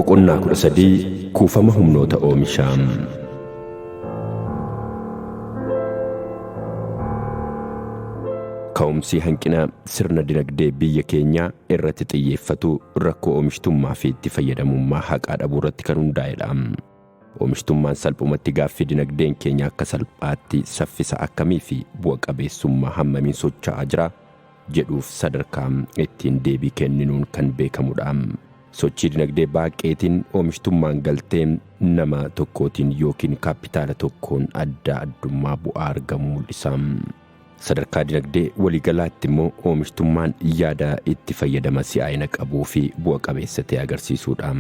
Boqonnaa 13 Kuufama humnoota oomishaa. Ka'umsi hanqina sirna dinagdee biyya keenyaa irratti xiyyeeffatu rakkoo oomishtummaa fi itti fayyadamummaa haqaa dhabuu irratti kan hundaa'edha. Oomishtummaan salphumatti gaaffii dinagdeen keenya akka salphaatti saffisa akkamii fi bu'a qabeessummaa hammamiin socho'aa jira jedhuuf sadarkaa ittiin deebii kenninuun kan beekamudha. Sochii dinagdee baaqeetiin oomishtummaan galtee nama tokkootiin yookiin kaappitaala tokkoon adda addummaa bu'aa argamu mul'isa. Sadarkaa dinagdee waliigalaatti immoo oomishtummaan yaada itti fayyadama si'aayina qabuu fi bu'a qabeessa ta'e agarsiisuudha.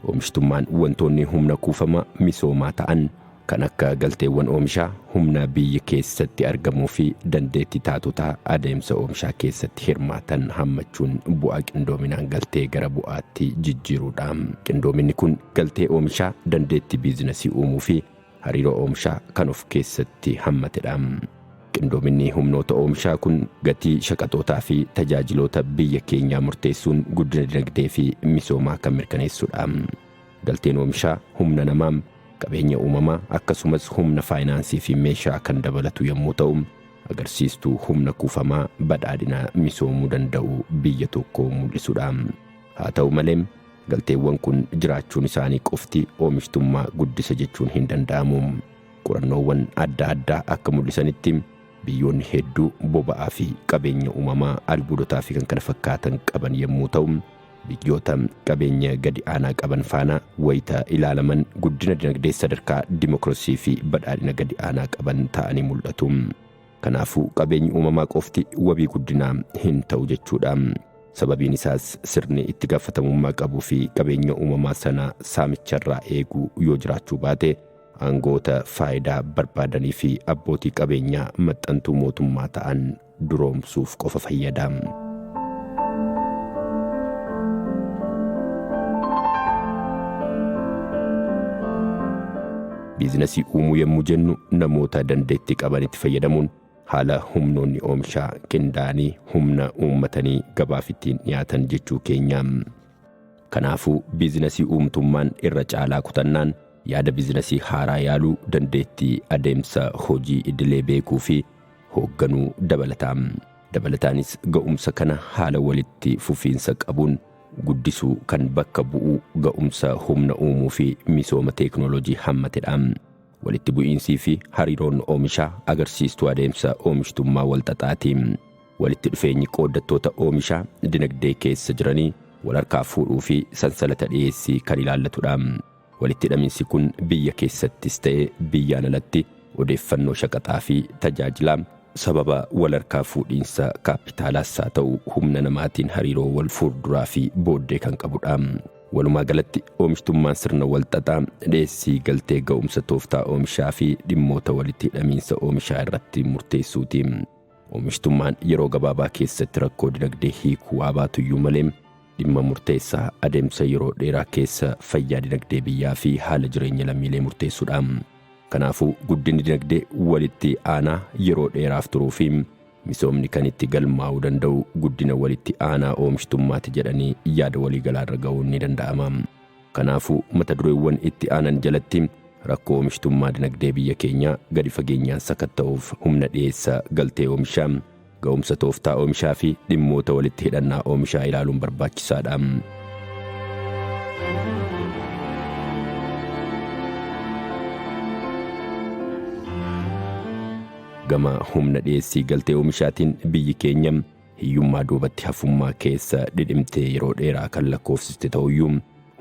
Oomishtummaan wantoonni humna kuufama misoomaa ta'an kan akka galteewwan oomishaa, humna biyya keessatti argamuu fi dandeettii taatotaa adeemsa oomishaa keessatti hirmaatan hammachuun bu'aa qindoominaan galtee gara bu'aatti jijjiiruudha. Qindoominni kun galtee oomishaa, dandeettii biizinasii uumuu fi hariiroo oomishaa kan of keessatti hammatedha. Qindoominni humnoota oomishaa kun gatii shaqaxootaa fi tajaajiloota biyya keenyaa murteessuun guddina dinagdee fi misoomaa kan mirkaneessudha. Galteen oomishaa humna namaa, qabeenya uumamaa akkasumas humna faayinaansii fi meeshaa kan dabalatu yommuu ta'u, agarsiistuu humna kuufamaa badhaadhina misoomuu danda'u biyya tokkoo mul'isudha. Haa ta'u malee, galteewwan kun jiraachuun isaanii qofti oomishtummaa guddisa jechuun hin danda'amu. Qorannoowwan adda addaa akka mul'isanitti biyyoonni hedduu boba'aa fi qabeenya uumamaa albuudotaa fi kan kana fakkaatan qaban yommuu ta'u, biyyoota qabeenya gadi aanaa qaban faana wayita ilaalaman guddina dinagdee sadarkaa dimokiraasii fi badhaadhina gadi aanaa qaban ta'anii mul'atu. Kanaafuu qabeenyi uumamaa qofti wabii guddinaa hin ta'u jechuudha. Sababiin isaas sirni itti gaafatamummaa qabuu fi qabeenya uumamaa sana saamicharraa eeguu yoo jiraachuu baate aangoota faayidaa barbaadanii fi abbootii qabeenyaa maxxantuu mootummaa ta'an duroomsuuf qofa fayyada. Biizinasii uumuu yommuu jennu namoota dandeettii qabanitti fayyadamuun haala humnoonni oomishaa qindaa'anii humna uummatanii gabaaf ittiin dhiyaatan jechuu keenya. Kanaafuu biizinasii uumtummaan irra caalaa kutannaan yaada biizinasii haaraa yaaluu, dandeettii adeemsa hojii idilee beekuu fi hoogganuu dabalata. Dabalataanis ga'umsa kana haala walitti fufiinsa qabuun guddisuu kan bakka bu'u ga'umsa humna uumuu fi misooma teeknooloojii hammatedha. Walitti bu'iinsii fi hariiroon oomishaa agarsiistuu adeemsa oomishtummaa walxaxaati. Walitti dhufeenyi qooddattoota oomishaa dinagdee keessa jiranii wal harkaa fuudhuu fi sansalata dhiyeessii kan ilaallatudha. Walitti hidhaminsi kun biyya keessattis ta'e biyyaan alatti odeeffannoo shaqaxaa fi tajaajilaa sababa wal harkaa fuudhiinsa kaappitaalaas haa ta'u humna namaatiin hariiroo wal fuulduraa fi booddee kan qabudha. Walumaa galatti oomishtummaan sirna walxaxaa dhiyeessii galtee ga'umsa tooftaa oomishaa fi dhimmoota walitti hidhamiinsa oomishaa irratti murteessuuti. Oomishtummaan yeroo gabaabaa keessatti rakkoo dinagdee hiikuu haa baatuyyuu malee dhimma murteessaa adeemsa yeroo dheeraa keessa fayyaa dinagdee biyyaa fi haala jireenya lammiilee murteessudha. Kanaafuu guddinni dinagdee walitti aanaa yeroo dheeraaf turuu fi misoomni kan itti galmaa'uu danda'u guddina walitti aanaa oomishtummaati jedhanii yaada waliigalaa irra ga'uun ni danda'ama. Kanaafuu mata dureewwan itti aanan jalatti rakkoo oomishtummaa dinagdee biyya keenyaa gadi fageenyaan sakatta'uuf humna dhiyeessa galtee oomishaa, ga'umsa tooftaa oomishaa fi dhimmoota walitti hidhannaa oomishaa ilaaluun barbaachisaadha. Gama humna dhiyeessii galtee oomishaatiin biyyi keenya hiyyummaa duubatti hafummaa keessa dhidhimtee yeroo dheeraa kan lakkoofsiste ta'uyyuu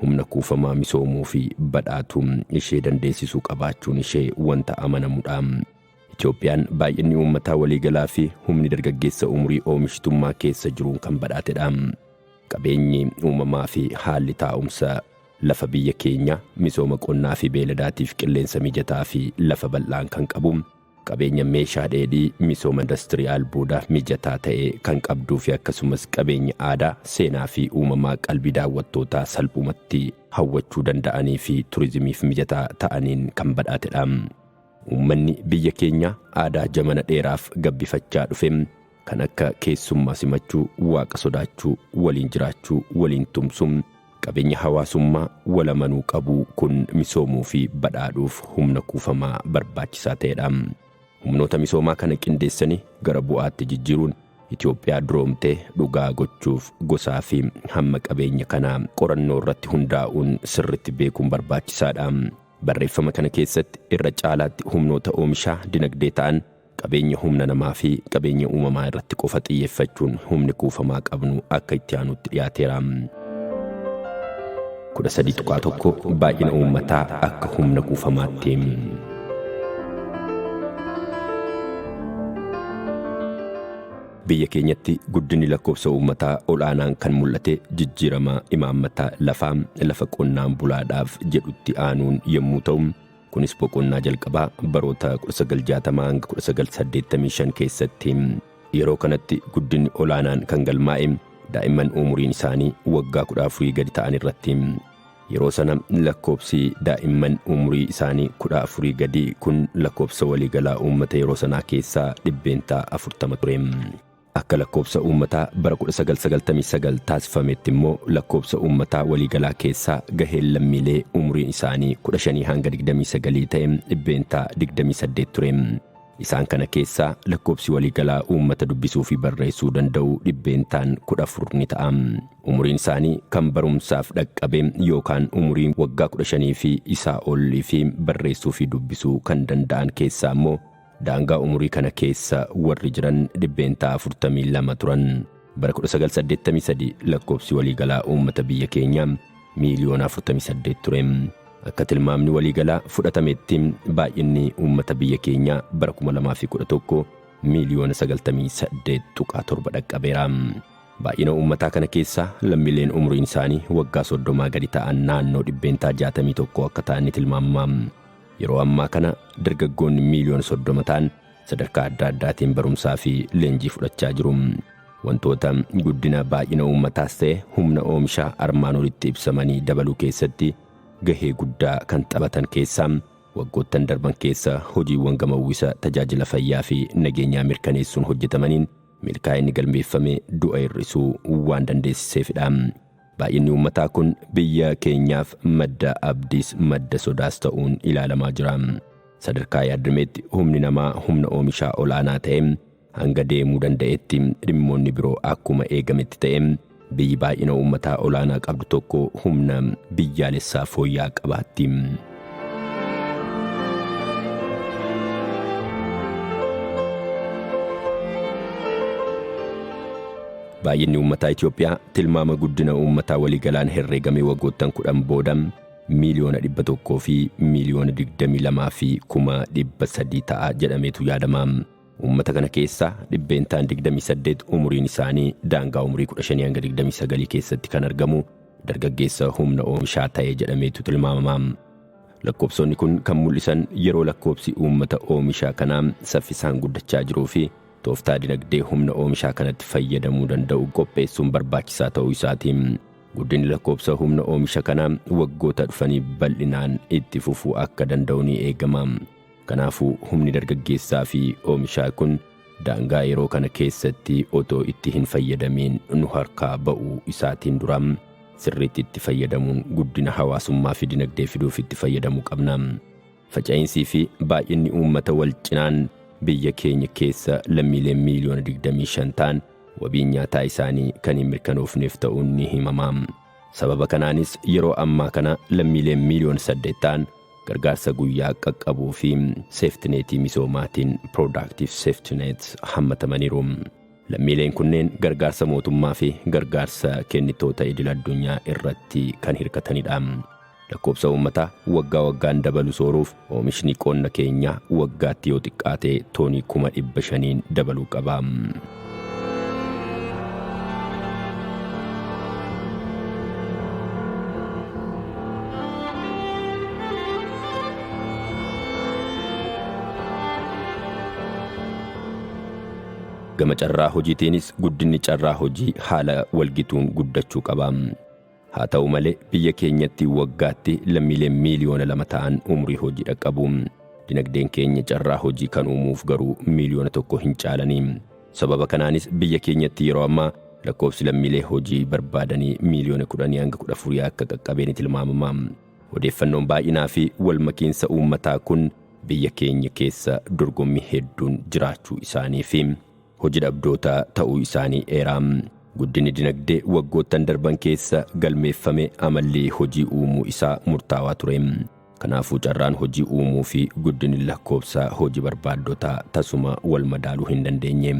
humna kuufamaa misoomuu fi badhaatu ishee dandeessisuu qabaachuun ishee wanta amanamudha. Itoophiyaan baay'inni uummataa waliigalaa fi humni dargaggeessa umurii oomishtummaa keessa jiruun kan badhaatedha. Qabeenyi uumamaa fi haalli taa'umsa lafa biyya keenya misooma qonnaa fi beeladaatiif qilleensa mijataa fi lafa bal'aan kan qabu, qabeenya meeshaa dheedhii misooma industirii albuudaa mijataa ta'e kan qabduu fi akkasumas qabeenya aadaa, seenaa fi uumamaa qalbii daawwattootaa salphumatti hawwachuu danda'anii fi turizimiif mijataa ta'aniin kan badhaatedha. Uummanni biyya keenyaa aadaa jamana dheeraaf gabbifachaa dhufe kan akka keessummaa simachuu, waaqa sodaachuu, waliin jiraachuu, waliin tumsuu, Qabeenya hawaasummaa walamanuu qabu kun misoomuu fi badhaadhuuf humna kuufamaa barbaachisaa ta'edha. Humnoota misoomaa kana qindeessanii gara bu'aatti jijjiiruun Itoophiyaa duroomtee dhugaa gochuuf gosaa fi hamma qabeenya kanaa qorannoo irratti hundaa'uun sirriitti beekuun barbaachisaadha. Barreeffama kana keessatti irra caalaatti humnoota oomishaa dinagdee ta'an qabeenya humna namaa fi qabeenya uumamaa irratti qofa xiyyeeffachuun humni kuufamaa qabnu akka itti aanutti dhiyaateera. 13.1 Baay'ina uummataa akka humna kuufamaatti. Biyya keenyatti guddinni lakkoofsa uummataa ol'aanaan kan mul'ate jijjiirama imaammata lafaa lafa qonnaan bulaadhaaf jedhutti aanuun yommuu ta'u, kunis boqonnaa jalqabaa baroota 1960 hanga 1985 keessatti. Yeroo kanatti guddinni olaanaan kan galmaa'e daa'imman umuriin isaanii waggaa 14 gadi ta'an irratti. Yeroo sana lakkoofsi daa'imman umurii isaanii 14 gadi kun lakkoofsa waliigalaa uummata yeroo sanaa keessaa 40% ture. Akka lakkoofsa uummataa bara 1999 taasifametti immoo lakkoofsa uummataa waliigalaa keessaa gaheen lammiilee umuriin isaanii 15 hanga 29 ta'e 28% ture. Isaan kana keessaa lakkoofsi waliigalaa uummata dubbisuu fi barreessuu danda'u 14% ni ta'a. Umuriin isaanii kan barumsaaf dhaqqabe yookaan umuriin waggaa 15 fi isaa olii fi barreessuu fi dubbisuu kan danda'an keessaa immoo daangaa umurii kana keessa warri jiran 42% turan. Bara 1983 lakkoofsi waliigalaa uummata biyya keenyaa miiliyoona 48 ture. Akka tilmaamni waliigalaa fudhatametti baay'inni uummata biyya keenyaa bara 2011 miiliyoona 98.7 dhaqqabeera. Baay'ina uummataa kana keessaa lammiileen umuriin isaanii waggaa 30 gadi ta'an naannoo 61% akka ta'an ni tilmaamama. Yeroo ammaa kana dargaggoonni miiliyoona 30 ta'an sadarkaa adda addaatiin barumsaa fi leenjii fudhachaa jiru. Wantoota guddina baay'ina uummataas ta'e humna oomishaa armaan olitti ibsamanii dabaluu keessatti gahee guddaa kan taphatan keessaa waggoottan darban keessa hojiiwwan gama uwwisa tajaajila fayyaa fi nageenyaa mirkaneessuun hojjetamaniin milkaa'inni galmeeffame du'a hir'isuu waan dandeessiseefidha. Baay'inni uummataa kun biyya keenyaaf madda abdiis madda sodaas ta'uun ilaalamaa jira. Sadarkaa yaadameetti humni namaa humna oomishaa olaanaa ta'e hanga deemuu danda'etti dhimmoonni biroo akkuma eegametti ta'e biyyi baay'ina uummataa olaanaa qabdu tokko humna biyyaalessaa fooyya'aa qabaatti. Baay'inni uummataa Itoophiyaa tilmaama guddina uummataa waliigalaan herreegamee waggoottan 10 booda miiliyoona 100 fi miiliyoona 22 fi 300,000 ta'a jedhameetu yaadama. Uummata kana keessaa 28% umuriin isaanii daangaa umurii 15 hanga 29 keessatti kan argamu dargaggeessa humna oomishaa ta'e jedhameetu tilmaamama. Lakkoofsonni kun kan mul'isan yeroo lakkoofsi uummata oomishaa kanaa saffisaan guddachaa jiruu fi tooftaa dinagdee humna oomishaa kanatti fayyadamuu danda'u qopheessuun barbaachisaa ta'uu isaati. Guddinni lakkoofsa humna oomisha kanaa waggoota dhufanii bal'inaan itti fufuu akka danda'u ni eegama. Kanaafuu humni dargaggeessaa fi oomishaa kun daangaa yeroo kana keessatti otoo itti hin fayyadamiin nu harkaa ba'uu isaatiin dura sirriitti itti fayyadamuun guddina hawaasummaa fi dinagdee fiduuf itti fayyadamuu qabna. Faca'iinsii fi baay'inni uummata wal cinaan biyya keenya keessa lammiileen miiliyoona 25 ta'an wabiin nyaataa isaanii kan hin mirkanoofneef ta'uun ni himama. Sababa kanaanis yeroo ammaa kana lammiileen miiliyoona 8 ta'an gargaarsa guyyaa qaqqabuu fi seeftineetii misoomaatiin productive safety net hammatamaniiru. Lammiileen kunneen gargaarsa mootummaa fi gargaarsa kennitoota idil addunyaa irratti kan hirkatanidha. Lakkoofsa uummataa waggaa waggaan dabalu sooruuf oomishni qonna keenyaa waggaatti yoo xiqqaate toonii 500,000 dabaluu qaba. Gama carraa hojiitiinis guddinni carraa hojii haala walgituun guddachuu qaba. Haa ta'u malee biyya keenyatti waggaatti lammiileen miiliyoona 2 ta'an umurii hojii dhaqqabu. Dinagdeen keenya carraa hojii kan uumuuf garuu miiliyoona 1 hin caalani. Sababa kanaanis biyya keenyatti yeroo ammaa Lakkoofsi lammiilee hojii barbaadanii miiliyoona 10 hanga 14 akka qaqqabee ni tilmaamama. Odeeffannoon baay'inaa fi walmakiinsa uummataa kun biyya keenya keessa dorgommii hedduun jiraachuu isaanii fi hojii dhabdoota ta'uu isaanii eera. Guddinni dinagdee waggoottan darban keessa galmeeffame amalli hojii uumuu isaa murtaawaa ture. Kanaafuu carraan hojii uumuu fi guddinni lakkoofsa hojii barbaaddotaa tasuma wal madaaluu hin dandeenye.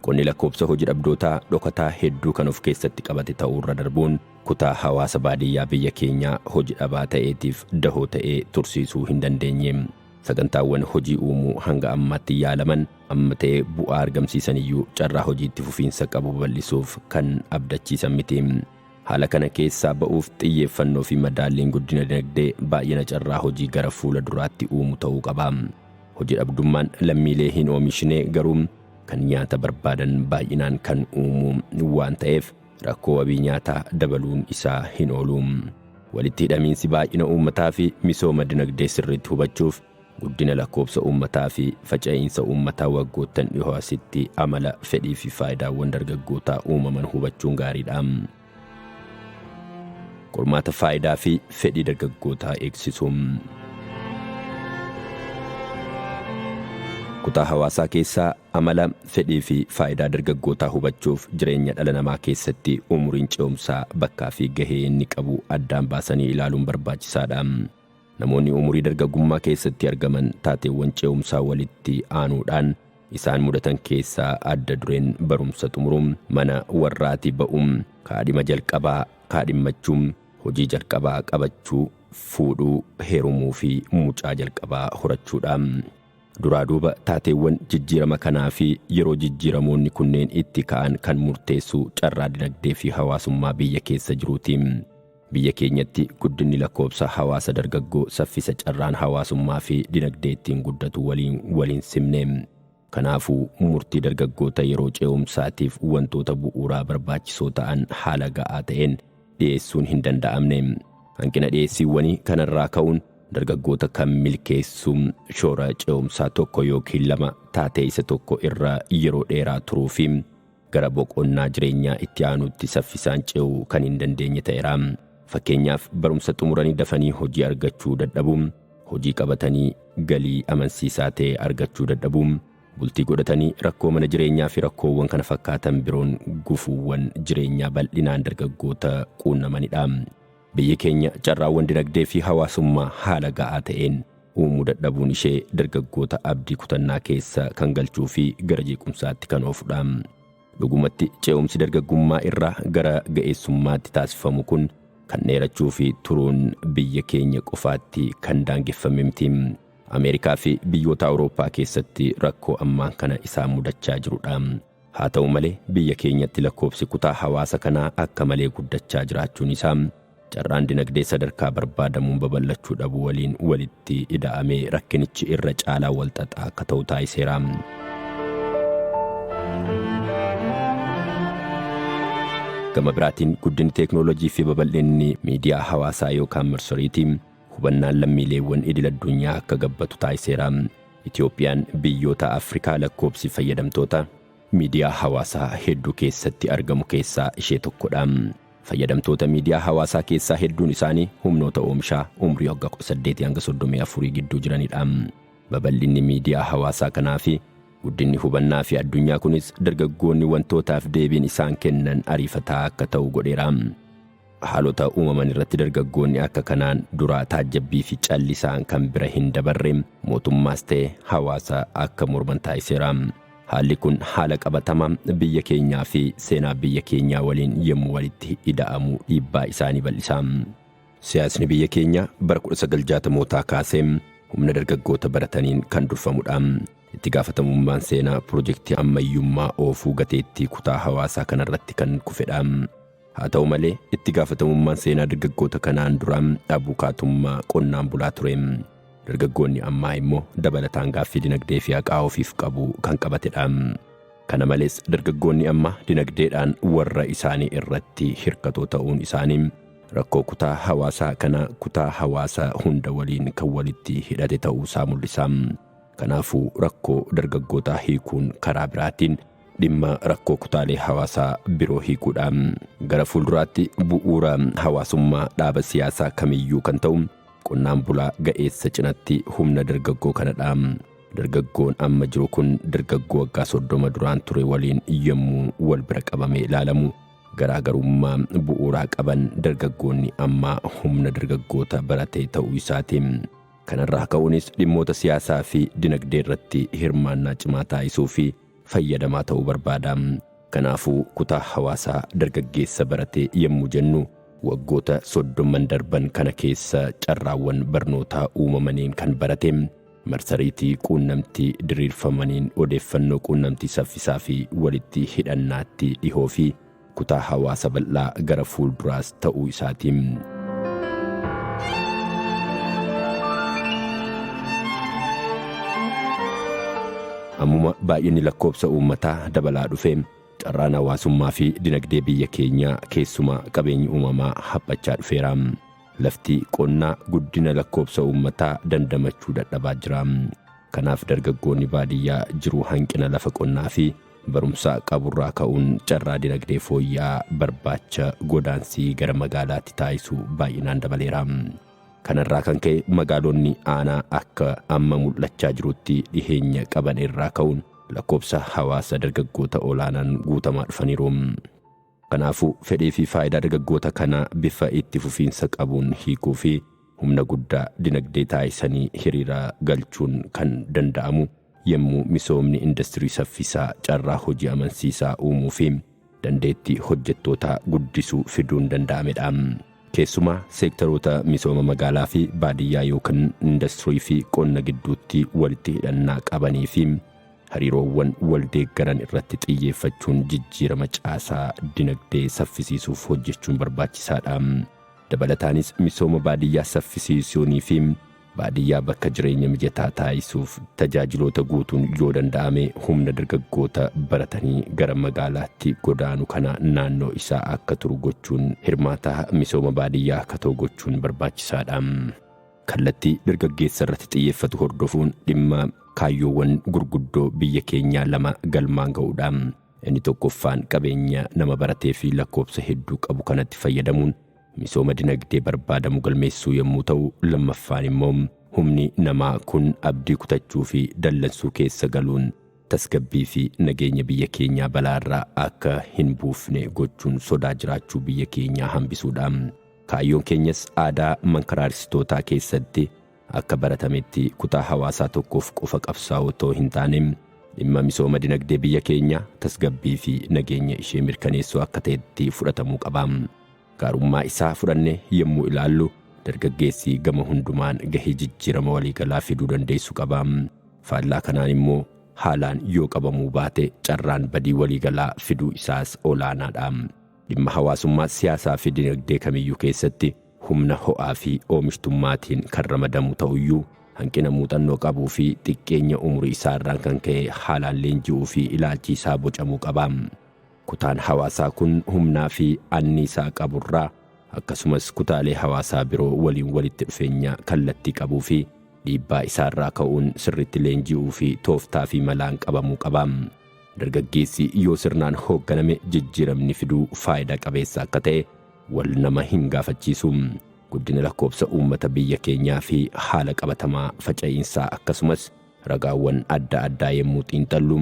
Qonni lakkoofsa hojii dhabdootaa dhokataa hedduu kan of keessatti qabate ta'uurra darbuun kutaa hawaasa baadiyyaa biyya keenyaa hojii dhabaa ta'eetiif dahoo ta'ee tursiisuu hin dandeenye. Sagantaawwan hojii uumuu hanga ammaatti yaalaman amma ta'ee bu'aa argamsiisan iyyuu carraa hojiitti fufiinsa qabu babal'isuuf kan abdachiisan miti. Haala kana keessaa ba'uuf xiyyeeffannoo fi madaalliin guddina dinagdee baay'ina carraa hojii gara fuula duraatti uumu ta'uu qaba. Hojii dhabdummaan lammiilee hin oomishne garuu kan nyaata barbaadan baay'inaan kan uumu waan ta'eef rakkoo wabii nyaataa dabaluun isaa hin oolu. Walitti hidhamiinsi baay'ina uummataa fi misooma dinagdee sirriitti hubachuuf guddina lakkoofsa uummataa fi faca'iinsa uummataa waggoottan dhihoo asitti amala fedhii fi faayidaawwan dargaggootaa uumaman hubachuun gaariidha. Qormaata faayidaa fi fedhii dargaggootaa eegsisuu. Kutaa hawaasaa keessaa amala fedhii fi faayidaa dargaggootaa hubachuuf jireenya dhala namaa keessatti umuriin ce'umsaa bakkaa fi gahee inni qabu addaan baasanii ilaaluun barbaachisaadha. Namoonni umurii dargaggummaa keessatti argaman taateewwan ce'umsaa walitti aanuudhaan isaan mudatan keessaa adda dureen barumsa xumuruun, mana warraatii ba'uun, kaadhima jalqabaa kaadhimmachuun, hojii jalqabaa qabachuu, fuudhuu, heerumuu fi mucaa jalqabaa horachuudha. Duraa duuba taateewwan jijjiirama kanaa fi yeroo jijjiiramoonni kunneen itti ka'an kan murteessu carraa dinagdee fi hawaasummaa biyya keessa jiruuti. Biyya keenyatti guddinni lakkoofsa hawaasa dargaggoo saffisa carraan hawaasummaa fi dinagdee ittiin guddatu waliin waliin simne. Kanaafuu murtii dargaggoota yeroo ce'umsaatiif wantoota bu'uuraa barbaachisoo ta'an haala ga'aa ta'een dhiyeessuun hin danda'amne. Hanqina dhiyeessiiwwanii kanarraa ka'uun dargaggoota kan milkeessu shoora ce'umsaa tokko yookiin lama taatee isa tokko irra yeroo dheeraa turuu fi gara boqonnaa jireenyaa itti aanutti saffisaan ce'uu kan hin dandeenye ta'eera. Fakkeenyaaf barumsa xumuranii dafanii hojii argachuu dadhabuun, hojii qabatanii galii amansiisaa ta'e argachuu dadhabuun, bultii godhatanii rakkoo mana jireenyaa fi rakkoowwan kana fakkaatan biroon gufuuwwan jireenyaa bal'inaan dargaggoota quunnamanidha. Biyyi keenya carraawwan dinagdee fi hawaasummaa haala ga'aa ta'een uumuu dadhabuun ishee dargaggoota abdii kutannaa keessa kan galchuu fi gara jeequmsaatti kan oofudha. Dhugumatti ce'umsi dargaggummaa irraa gara ga'eessummaatti taasifamu kun kan dheerachuu fi turuun biyya keenya qofaatti kan daangeffame miti. Ameerikaa fi biyyoota Awurooppaa keessatti rakkoo ammaan kana isaan mudachaa jirudha. Haa ta'u malee biyya keenyatti lakkoofsi kutaa hawaasa kanaa akka malee guddachaa jiraachuun isaa carraan dinagdee sadarkaa barbaadamuun babal'achuu dhabuu waliin walitti ida'amee rakkinichi irra caalaa walxaxaa akka ta'u taasiseera. Gama biraatiin guddinni teeknooloojii fi babal'inni miidiyaa hawaasaa yookaan marsariitii hubannaan lammiileewwan idil addunyaa akka gabbatu taasiseera. Itoophiyaan biyyoota Afrikaa lakkoofsi fayyadamtoota miidiyaa hawaasaa hedduu keessatti argamu keessaa ishee tokkodha. Fayyadamtoota miidiyaa hawaasaa keessaa hedduun isaanii humnoota oomishaa umrii waggaa 18 hanga 34 gidduu jiranidha. Babal'inni miidiyaa hawaasaa kanaa fi guddinni hubannaa fi addunyaa kunis dargaggoonni wantootaaf deebiin isaan kennan ariifataa akka ta'u godheera. Haalota uumaman irratti dargaggoonni akka kanaan duraa taajjabbii fi callisaan kan bira hin dabarre mootummaas ta'e hawaasa akka morman taasiseera. Haalli kun haala qabatamaa biyya keenyaa fi seenaa biyya keenyaa waliin yommuu walitti ida'amu dhiibbaa isaanii bal'isa. Siyaasni biyya keenyaa bara 1960mootaa kaasee humna dargaggoota barataniin kan durfamudha. Itti gaafatamummaan seenaa pirojektii ammayyummaa oofuu gateettii kutaa hawaasaa kanarratti kan kufedha. Haa ta'u malee itti gaafatamummaan seenaa dargaggoota kanaan dura abukaatummaa qonnaan bulaa ture. Dargaggoonni ammaa immoo dabalataan gaaffii dinagdee fi haqaa ofiif qabu kan qabatedha. Kana malees dargaggoonni amma dinagdeedhaan warra isaanii irratti hirkatoo ta'uun isaanii rakkoo kutaa hawaasaa kana kutaa hawaasaa hunda waliin kan walitti hidhate ta'uu isaa mul'isa. Kanaafuu rakkoo dargaggootaa hiikuun karaa biraatiin dhimma rakkoo kutaalee hawaasaa biroo hiikuudha. Gara fuulduraatti bu'uura hawaasummaa dhaaba siyaasaa kamiyyuu kan ta'u qonnaan bulaa ga'eessa cinatti humna dargaggoo kanadha. Dargaggoon amma jiru kun dargaggoo waggaa 30 duraan ture waliin yommuu wal bira qabamee ilaalamu garaagarummaa bu'uuraa qaban dargaggoonni ammaa humna dargaggoota baratee ta'uu isaati. Kanarraa ka'uunis dhimmoota siyaasaa fi dinagdee irratti hirmaannaa cimaa taasisuu fi fayyadamaa ta'uu barbaada. Kanaafuu kutaa hawaasaa dargaggeessa barate yommuu jennu waggoota 30 darban kana keessa carraawwan barnootaa uumamaniin kan barate, marsariitii quunnamtii diriirfamaniin odeeffannoo quunnamtii saffisaa fi walitti hidhannaatti dhihoo fi kutaa hawaasa bal'aa gara fuulduraas ta'uu isaati. Ammuma baay'inni lakkoobsa uummataa dabalaa dhufe carraan hawaasummaa fi dinagdee biyya keenyaa keessumaa qabeenyi uumamaa haphachaa dhufeera. Lafti qonnaa guddina lakkoobsa uummataa dandamachuu dadhabaa jira. Kanaaf dargaggoonni baadiyyaa jiruu hanqina lafa qonnaa fi barumsa qaburraa ka'uun carraa dinagdee fooyya'aa barbaacha godaansii gara magaalaatti taasisu baay'inaan dabaleera. Kanarraa kan ka'e magaalonni aanaa akka amma mul'achaa jirutti dhiheenya qaban irraa ka'uun lakkoobsa hawaasa dargaggoota olaanaan guutamaa dhufaniiru. Kanaafuu fedhii fi faayidaa dargaggoota kanaa bifa itti fufiinsa qabuun hiikuu fi humna guddaa dinagdee taasisanii hiriira galchuun kan danda'amu yommuu misoomni industirii saffisaa carraa hojii amansiisaa uumuu fi dandeettii hojjettootaa guddisuu fiduun danda'amedha. Keessumaa seektaroota misooma magaalaa fi baadiyyaa yookaan industirii fi qonna gidduutti walitti hidhannaa qabanii fi hariiroowwan wal deeggaran irratti xiyyeeffachuun jijjiirama caasaa dinagdee saffisiisuuf hojjechuun barbaachisaadha. Dabalataanis misooma baadiyyaa saffisiisuunii fi baadiyyaa bakka jireenya mijataa taasisuuf tajaajiloota guutuun yoo danda'ame humna dargaggoota baratanii gara magaalaatti godaanu kana naannoo isaa akka turu gochuun hirmaataa misooma baadiyyaa akka ta'u gochuun barbaachisaadha. Kallattii dargaggeessa irratti xiyyeeffatu hordofuun dhimma kaayyoowwan gurguddoo biyya keenyaa lama galmaan ga'uudha. Inni tokkoffaan qabeenya nama baratee fi lakkoobsa hedduu qabu kanatti fayyadamuun misooma dinagdee barbaadamu galmeessuu yommuu ta'u, lammaffaan immoo humni namaa kun abdii kutachuu fi dallansuu keessa galuun tasgabbii fi nageenya biyya keenyaa balaarraa akka hin buufne gochuun sodaa jiraachuu biyya keenyaa hambisuudha. Kaayyoon keenyas aadaa mankaraarsitootaa keessatti akka baratametti kutaa hawaasaa tokkoof qofa qabsaa'uu otoo hin taane dhimma misooma dinagdee biyya keenyaa tasgabbii fi nageenya ishee mirkaneessuu akka ta'etti fudhatamuu qaba. Gaarummaa isaa fudhannee yommuu ilaallu dargaggeessi gama hundumaan gahee jijjiirama waliigalaa fiduu dandeessu qaba. Faallaa kanaan immoo haalaan yoo qabamuu baate carraan badii waliigalaa fiduu isaas olaanaadha. Dhimma hawaasummaa, siyaasaa fi dinagdee kamiyyuu keessatti humna ho'aa fi oomishtummaatiin kan ramadamu ta'uyyuu hanqina muuxannoo qabuu fi xiqqeenya umurii isaarraan kan ka'e haalaan leenji'uu fi ilaalchi isaa bocamuu qaba. Kutaan hawaasaa kun humnaa fi anniisaa qaburraa akkasumas kutaalee hawaasaa biroo waliin walitti dhufeenya kallattii qabuu fi dhiibbaa isaarraa ka'uun sirriitti leenji'uu fi tooftaa fi malaan qabamuu qaba. Dargaggeessi yoo sirnaan hoogganame jijjiiramni fiduu faayidaa qabeessa akka ta'e wal nama hin gaafachiisu. Guddina lakkoobsa uummata biyya keenyaa fi haala qabatamaa faca'iinsaa akkasumas ragaawwan adda addaa yommuu xiinxallu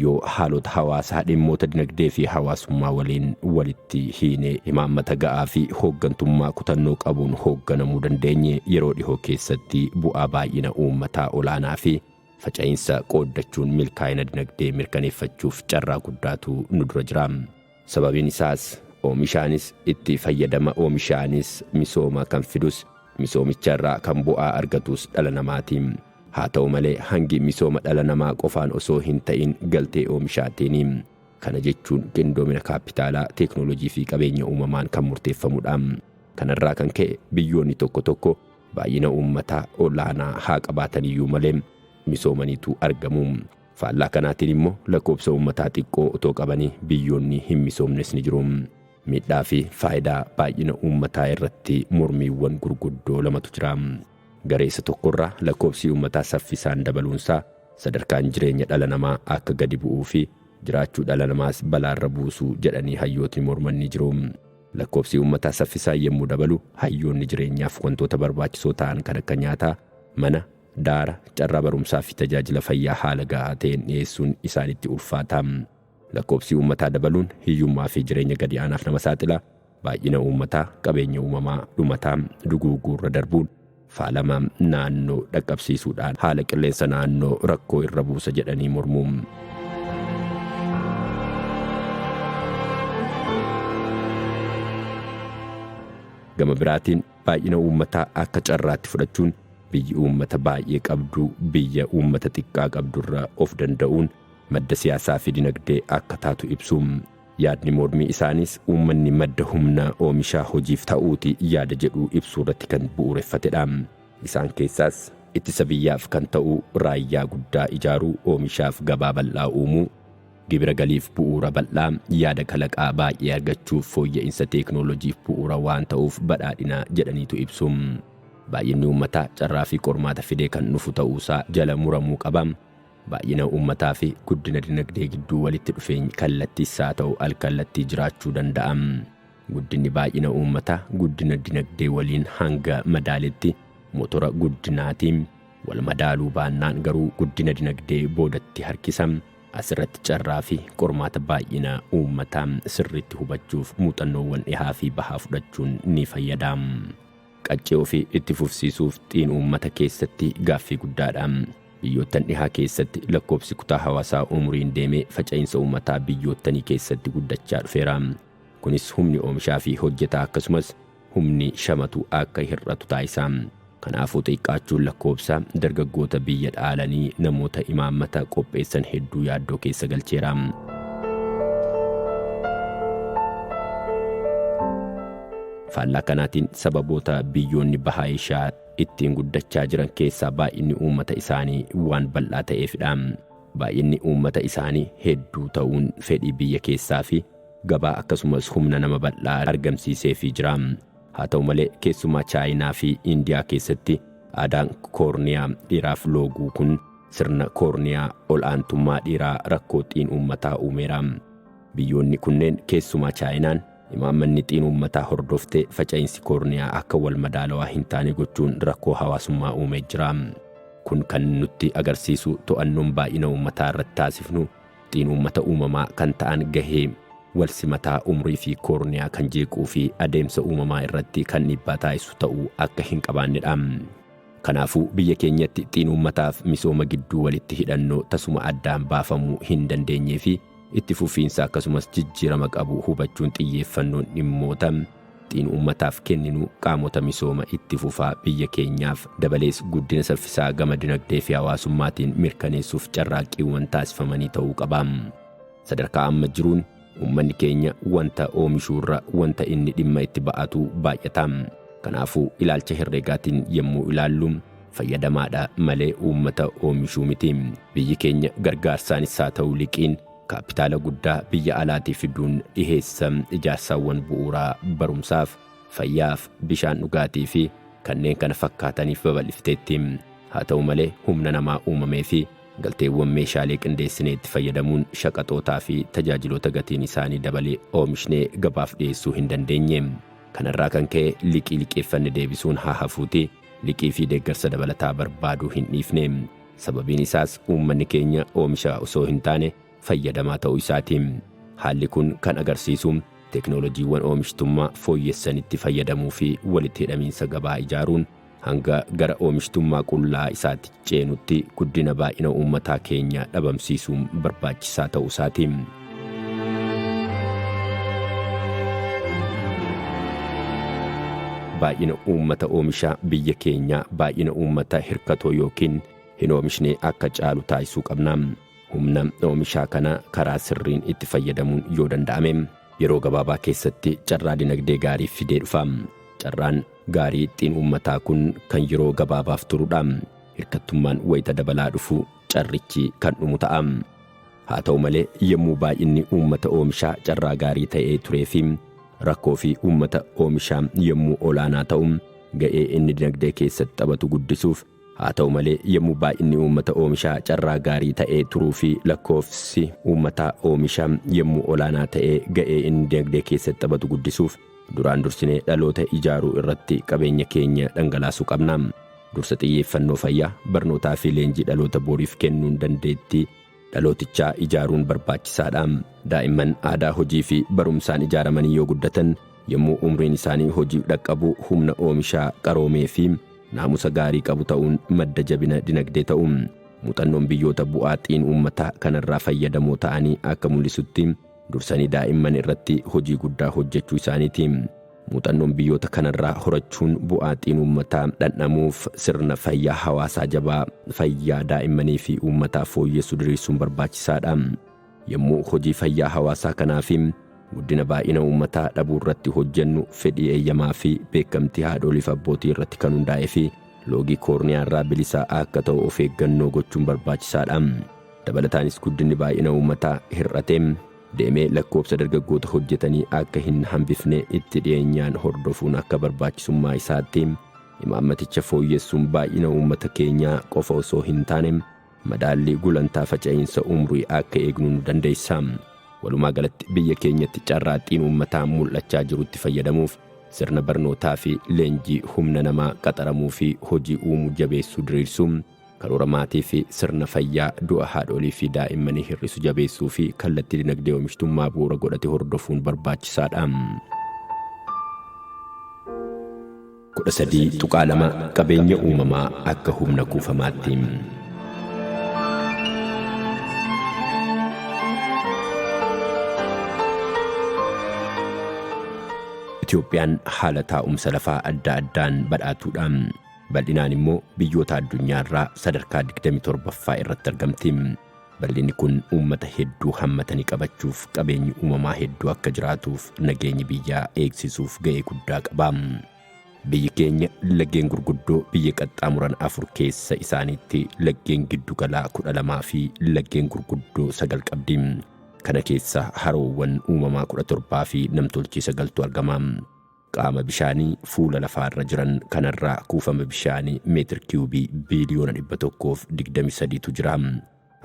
yoo haalota hawaasaa dhimmoota dinagdee fi hawaasummaa waliin walitti hiine imaammata ga'aa fi hooggantummaa kutannoo qabuun hoogganamuu dandeenye yeroo dhihoo keessatti bu'aa baay'ina uummataa olaanaa fi faca'iinsa qooddachuun milkaa'ina dinagdee mirkaneeffachuuf carraa guddaatu nu dura jira. Sababiin isaas oomishaanis itti fayyadama oomishaanis misooma kan fidus misoomicha irraa kan bu'aa argatus dhala namaati. Haa ta'u malee hangi misooma dhala namaa qofaan osoo hin ta'in galtee oomishaatiin. Kana jechuun qindoomina kaappitaalaa, teeknooloojii fi qabeenya uumamaan kan murteeffamudha. Kanarraa kan ka'e biyyoonni tokko tokko baay'ina uummataa olaanaa haa qabaataniyyuu malee misoomaniitu argamu. Faallaa kanaatiin immoo lakkoobsa uummataa xiqqoo otoo qabanii biyyoonni hin misoomnes ni jiru. Miidhaa fi faayidaa baay'ina uummataa irratti mormiiwwan gurguddoo lamatu jira. Garee isa tokkorraa lakkoobsi uummataa saffisaan dabaluunsaa sadarkaan jireenya dhala namaa akka gadi bu'uu fi Jiraachuu dhala namaas balaarra buusu jedhanii hayyootni morman ni jiru. Lakkoofsi uummataa saffisaan yemmuu dabalu hayyoonni jireenyaaf wantoota barbaachisoo ta'an kan akka nyaataa, mana, daara, carraa barumsaa fi tajaajila fayyaa haala gahaa ta'een dhiyeessuun isaanitti ulfaata. Lakkoofsi uummataa dabaluun hiyyummaa fi jireenya gadi aanaaf nama saaxila. Baay'ina uummataa qabeenya uumamaa dhumataa duguuguurra darbuun faalama naannoo dhaqqabsiisuudhaan haala qilleensa naannoo rakkoo irra buusa jedhanii mormu. Gama biraatiin baay'ina uummataa akka carraatti fudhachuun biyyi uummata baay'ee qabdu biyya uummata xiqqaa qabdurra of danda'uun madda siyaasaa fi dinagdee akka taatu ibsu. Yaadni mormii isaanis uummanni madda humna oomishaa hojiif ta'uuti yaada jedhu ibsuu irratti kan bu'uureffatedha. Isaan keessaas ittisa biyyaaf kan ta'u raayyaa guddaa ijaaruu, oomishaaf gabaa bal'aa uumuu, gibira galiif bu'uura bal'aa, yaada kalaqaa baay'ee argachuuf fooyya'insa teeknooloojiif bu'uura waan ta'uuf badhaadhina jedhaniitu ibsu. Baay'inni uummataa carraa fi qormaata fidee kan dhufu ta'uusaa jala muramuu qaba. Baay'ina uummataa fi guddina dinagdee gidduu walitti dhufeenyi kallattiis haa ta'u alkallattii jiraachuu danda'a. Guddinni baay'ina uummataa guddina dinagdee waliin hanga madaaletti motora guddinaati. Wal madaaluu baannaan garuu guddina dinagdee boodatti harkisa. Asirratti carraa fi qormaata baay'ina uummataa sirriitti hubachuuf muuxannoowwan dhihaa fi bahaa fudhachuun ni fayyada. Qaccee ofii itti fufsiisuuf xiin uummata keessatti gaaffii guddaadha. Biyyoottan dhihaa keessatti lakkoofsi kutaa hawaasaa umuriin deemee faca'insa uummataa biyyoottanii keessatti guddachaa dhufeera. Kunis humni oomishaa fi hojjetaa akkasumas humni shamatu akka hir'atu taasisa. Kanaafuu xiqqaachuun lakkoofsa dargaggoota biyya dhaalanii namoota imaammata qopheessan hedduu yaaddoo keessa galcheera. Faallaa kanaatiin sababoota biyyoonni baha Eeshiyaa ittiin guddachaa jiran keessaa baay'inni uummata isaanii waan bal'aa ta'eefidha. Baay'inni uummata isaanii hedduu ta'uun fedhii biyya keessaa fi gabaa akkasumas humna nama bal'aa argamsiiseefii jira. Haa ta'u malee keessumaa Chaayinaa fi Indiyaa keessatti aadaan koorniyaa dhiiraaf looguu kun sirna koorniyaa ol'aantummaa dhiiraa rakkoo xiin uummataa uumeera. Biyyoonni kunneen keessumaa Chaayinaan imaammanni xiin uummataa hordoftee faca'insi koorniyaa akka wal madaalawaa hin taane gochuun rakkoo hawaasummaa uumee jira. Kun kan nutti agarsiisu to'annoon baay'ina uummataa irratti taasifnu xiin uummata uumamaa kan ta'an gahee wal simataa umrii fi koorniyaa kan jeequu fi adeemsa uumamaa irratti kan dhiibbaa taasisu ta'uu akka hin qabaannedha. Kanaafuu biyya keenyatti xiin uummataaf misooma gidduu walitti hidhannoo tasuma addaan baafamuu hin dandeenyee fi itti fufiinsa akkasumas jijjiirama qabu hubachuun xiyyeeffannoon dhimmoota xiin uummataaf kenninu qaamota misooma itti fufaa biyya keenyaaf dabalees guddina saffisaa gama dinagdee fi hawaasummaatiin mirkaneessuuf carraaqqiiwwan taasifamanii ta'uu qaba. Sadarkaa amma jiruun uummanni keenya wanta oomishuurra wanta inni dhimma itti ba'atu baay'ata. Kanaafuu ilaalcha herreegaatiin yommuu ilaallu fayyadamaadha malee uummata oomishuu miti. Biyyi keenya gargaarsaanis haa ta'u liqiin kaapitaala guddaa biyya alaatii fiduun dhiheessa ijaarsaawwan bu'uuraa barumsaaf, fayyaaf, bishaan dhugaatii fi kanneen kana fakkaataniif babal'ifteetti. Haa ta'u malee humna namaa uumamee fi galteewwan meeshaalee qindeessinee itti fayyadamuun shaqaxootaa fi tajaajiloota gatiin isaanii dabalee oomishnee gabaaf dhiyeessuu hin dandeenye. Kanarraa kan ka'e liqii liqeeffanne deebisuun haa hafuuti liqii fi deeggarsa dabalataa barbaaduu hin dhiifne. Sababiin isaas uummanni keenya oomisha osoo hin taane fayyadamaa ta'uu isaati. Haalli kun kan agarsiisu teeknooloojiiwwan oomishtummaa fooyyessanitti fayyadamuu fi walitti hidhamiinsa gabaa ijaaruun hanga gara oomishtummaa qullaa isaatti ceenutti guddina baay'ina uummataa keenya dhabamsiisuun barbaachisaa ta'uu isaati. Baay'ina uummata oomishaa biyya keenyaa baay'ina uummata hirkatoo yookiin hin oomishne akka caalu taasisuu qabna. Humna oomishaa kana karaa sirriin itti fayyadamuun yoo danda'ame yeroo gabaabaa keessatti carraa dinagdee gaarii fidee dhufa. Carraan gaarii ittiin uummataa kun kan yeroo gabaabaaf turudha. Hirkattummaan wayita dabalaa dhufu carrichi kan dhumu ta'a. Haa ta'u malee yommuu baay'inni uummata oomishaa carraa gaarii ta'ee turee fi rakkoo fi uummata oomishaa yommuu olaanaa ta'u ga'ee inni dinagdee keessatti taphatu guddisuuf Haa ta'u malee yommuu baay'inni uummata oomishaa carraa gaarii ta'ee turuu fi lakkoofsi uummataa oomisha yommuu olaanaa ta'ee ga'ee inni dinagdee keessatti taphatu guddisuuf duraan dursinee dhaloota ijaaruu irratti qabeenya keenya dhangalaasuu qabna. Dursa xiyyeeffannoo fayyaa, barnootaa fi leenjii dhaloota boriif kennuun dandeettii dhalootichaa ijaaruun barbaachisaadha. Daa'imman aadaa hojii fi barumsaan ijaaramanii yoo guddatan yommuu umriin isaanii hojiif dhaqqabu humna oomishaa qaroomee fi naamusa gaarii qabu ta'uun madda jabina dinagdee ta'u. Muuxannoon biyyoota bu'aa xiin uummataa kanarraa fayyadamoo ta'anii akka mul'isutti dursanii daa'imman irratti hojii guddaa hojjechuu isaaniiti. Muuxannoon biyyoota kanarraa horachuun bu'aa xiin uummataa dhandhamuuf sirna fayyaa hawaasaa jabaa fayyaa daa'immanii fi uummataa fooyyessu diriirsuun barbaachisaadha. Yommuu hojii fayyaa hawaasaa kanaa fi guddina baay'ina uummataa dhabuu irratti hojjennu fedhii eeyyamaa fi beekamtii haadholiif abbootii irratti kan hundaa'ee fi loogii koorniyaa irraa bilisaa akka ta'u of eeggannoo gochuun barbaachisaadha. Dabalataanis guddinni baay'ina uummataa hir'atee deemee lakkoofsa dargaggoota hojjetanii akka hin hambifne itti dhiyeenyaan hordofuun akka barbaachisummaa isaatti imaammaticha fooyyessuun baay'ina uummata keenyaa qofa osoo hin taane madaallii gulantaa faca'iinsa umrii akka eegnu nu dandeessa. Walumaa galatti biyya keenyatti carraaqqiin uummataa mul'achaa jirutti fayyadamuuf sirna barnootaa fi leenjii humna namaa qaxaramuu fi hojii uumuu jabeessuu diriirsuu, karoora maatii fi sirna fayyaa du'a haadholii fi daa'immanii hir'isu jabeessuu fi kallattii dinagdee oomishtummaa bu'uura godhate hordofuun barbaachisaadha. 13.2 Qabeenya uumamaa akka humna kuufamaatti. Itoophiyaan haala taa'umsa lafaa adda addaan badhaatuudha. Bal'inaan immoo biyyoota addunyaarraa sadarkaa 27ffaa irratti argamti. Bal'inni kun uummata hedduu hammatanii qabachuuf qabeenyi uumamaa hedduu akka jiraatuuf nageenyi biyyaa eegsisuuf ga'ee guddaa qaba. Biyyi keenya laggeen gurguddoo biyya qaxxaamuran afur keessa isaaniitti laggeen giddugalaa 12 fi laggeen gurguddoo 9 qabdi. Kana keessa haroowwan uumamaa 17 fi namtolchee 9tu argama. Qaama bishaanii fuula lafaarra jiran kanarraa kuufama bishaanii meetir kiyuubii biiliyoona 123tu jira.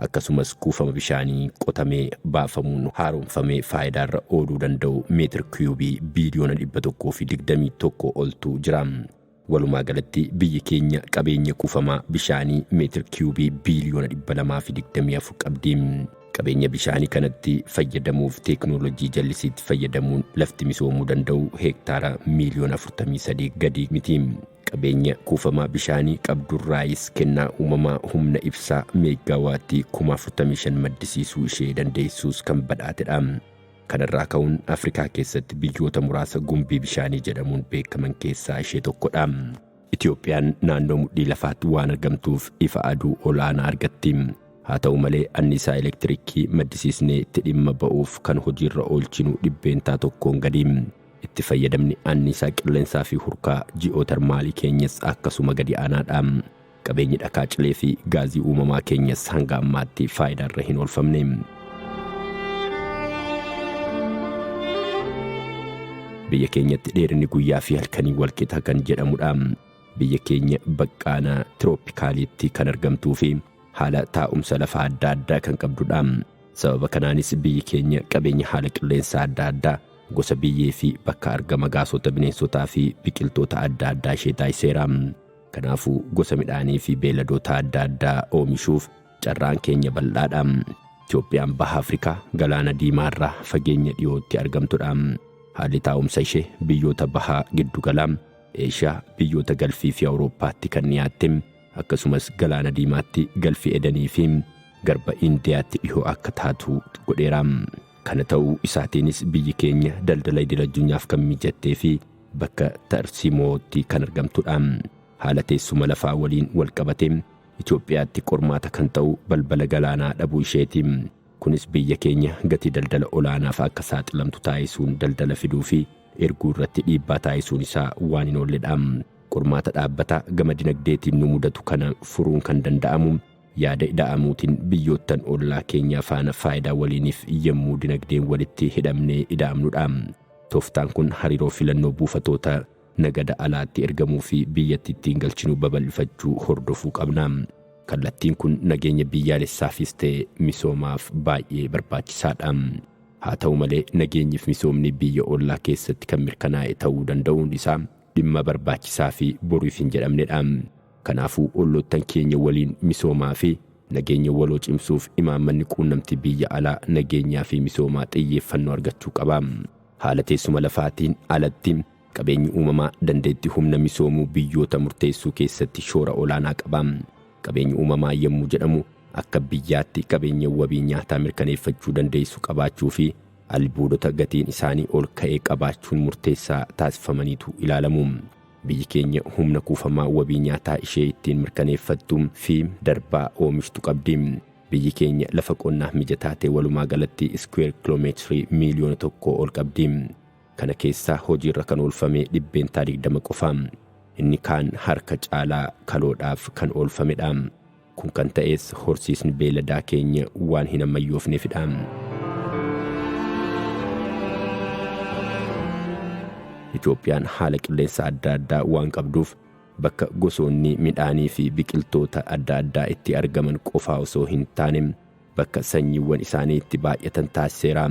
Akkasumas kuufama bishaanii qotamee baafamuun haaromfamee faayidaarra ooluu danda'u meetir kiyuubii biiliyoona 121 oltu jira. Walumaa galatti biyyi keenya qabeenya kuufamaa bishaanii meetir kiyuubii biiliyoona 224 qabdi. Qabeenya bishaanii kanatti fayyadamuuf teeknoolojii jallisiitti fayyadamuun lafti misoomuu danda'u heektaara miiliyoona 43 gadi miti. Qabeenya kuufamaa bishaanii qabdurraayis kennaa uumamaa humna ibsaa meeggaawaattii 45,000 maddisiisuu ishee dandeessuus kan badhaatedha. Kanarraa ka'uun Afrikaa keessatti biyyoota muraasa gumbii bishaanii jedhamuun beekaman keessaa ishee tokkodha. Itoophiyaan naannoo mudhii lafaatti waan argamtuuf ifa aduu olaanaa argatti. Haa ta'u malee anniisaa elektiriikii maddisiisnee itti dhimma ba'uuf kan hojiirra oolchinu 1%n gadi. Itti fayyadamni anniisaa qilleensaa fi hurkaa ji'ootermaalii keenyas akkasuma gadi aanaadha. Qabeenyi dhakaa cilee fi gaazii uumamaa keenyas hanga ammaatti faayidaarra hin oolfamne. Biyya keenyatti dheerinni guyyaa fi halkanii walqixa kan jedhamudha. Biyya keenya baqqaana tirooppikaaliitti kan argamtuu fi haala taa'umsa lafaa adda addaa kan qabdudha. Sababa kanaanis biyyi keenya qabeenya haala qilleensaa adda addaa, gosa biyyee fi bakka argama gaasota bineensotaa fi biqiltoota adda addaa ishee taasiseera. Kanaafuu gosa midhaanii fi beeyladoota adda addaa oomishuuf carraan keenya bal'aadha. Itoophiyaan baha Afrikaa galaana diimaarraa fageenya dhiyootti argamtudha. Haalli taa'umsa ishee biyyoota bahaa giddugalaa, Eeshiyaa, biyyoota Galfii fi Awurooppaatti kan dhiyaatte akkasumas galaana diimaatti Galfii Edanii fi garba Indiyaatti dhihoo akka taatu godheera. Kana ta'uu isaatiinis biyyi keenya daldala idil addunyaaf kan mijattee fi bakka tarsiimootti kan argamtudha. Haala teessuma lafaa waliin wal qabatee Itoophiyaatti qormaata kan ta'u balbala galaanaa dhabuu isheeti. Kunis biyya keenya gatii daldala olaanaaf akka saaxilamtu taasisuun daldala fiduu fi erguu irratti dhiibbaa taasisuun isaa waan hin oolledha. Qormaata dhaabbataa gama dinagdeetiin nu mudatu kana furuun kan danda'amu yaada ida'amuutiin biyyoottan ollaa keenyaa faana faayidaa waliiniif yemmuu dinagdeen walitti hidhamnee ida'amnudha. Tooftaan kun hariiroo filannoo buufatoota nagada alaatti ergamuu fi biyyatti ittiin galchinu babal'ifachuu hordofuu qabna. Kallattiin kun nageenya biyyaalessaafis ta'e misoomaaf baay'ee barbaachisaadha. Haa ta'u malee nageenyiif misoomni biyya ollaa keessatti kan mirkanaa'e ta'uu danda'uun isaa dhimma barbaachisaa fi boriif hin jedhamnedha. Kanaafuu olloottan keenya waliin misoomaa fi nageenya waloo cimsuuf imaammanni quunnamtii biyya alaa nageenyaa fi misoomaa xiyyeeffannoo argachuu qaba. Haala teessuma lafaatiin alatti qabeenyi uumamaa dandeettii humna misoomuu biyyoota murteessuu keessatti shoora olaanaa qaba. Qabeenyi uumamaa yommuu jedhamu akka biyyaatti qabeenya wabii nyaataa mirkaneeffachuu dandeessu qabaachuu fi albuudota gatiin isaanii ol ka'ee qabaachuun murteessaa taasifamaniitu ilaalamu. Biyyi keenya humna kuufamaa wabii nyaataa ishee ittiin mirkaneeffattu fi darbaa oomishtu qabdi. Biyyi keenya lafa qonnaaf mijataa ta'e walumaa galatti iskuweer kiloomeetirii miiliyoona 1 ol qabdi. Kana keessaa hojiirra kan oolfame 20% qofa. Inni kaan harka caalaa kaloodhaaf kan oolfamedha. Kun kan ta'es horsiisni beeyladaa keenya waan hin ammayyoofneefidha. Itoophiyaan haala qilleensa adda addaa waan qabduuf bakka gosoonni midhaanii fi biqiltoota adda addaa itti argaman qofaa osoo hin taane bakka sanyiiwwan isaanii itti baay'atan taasiseera.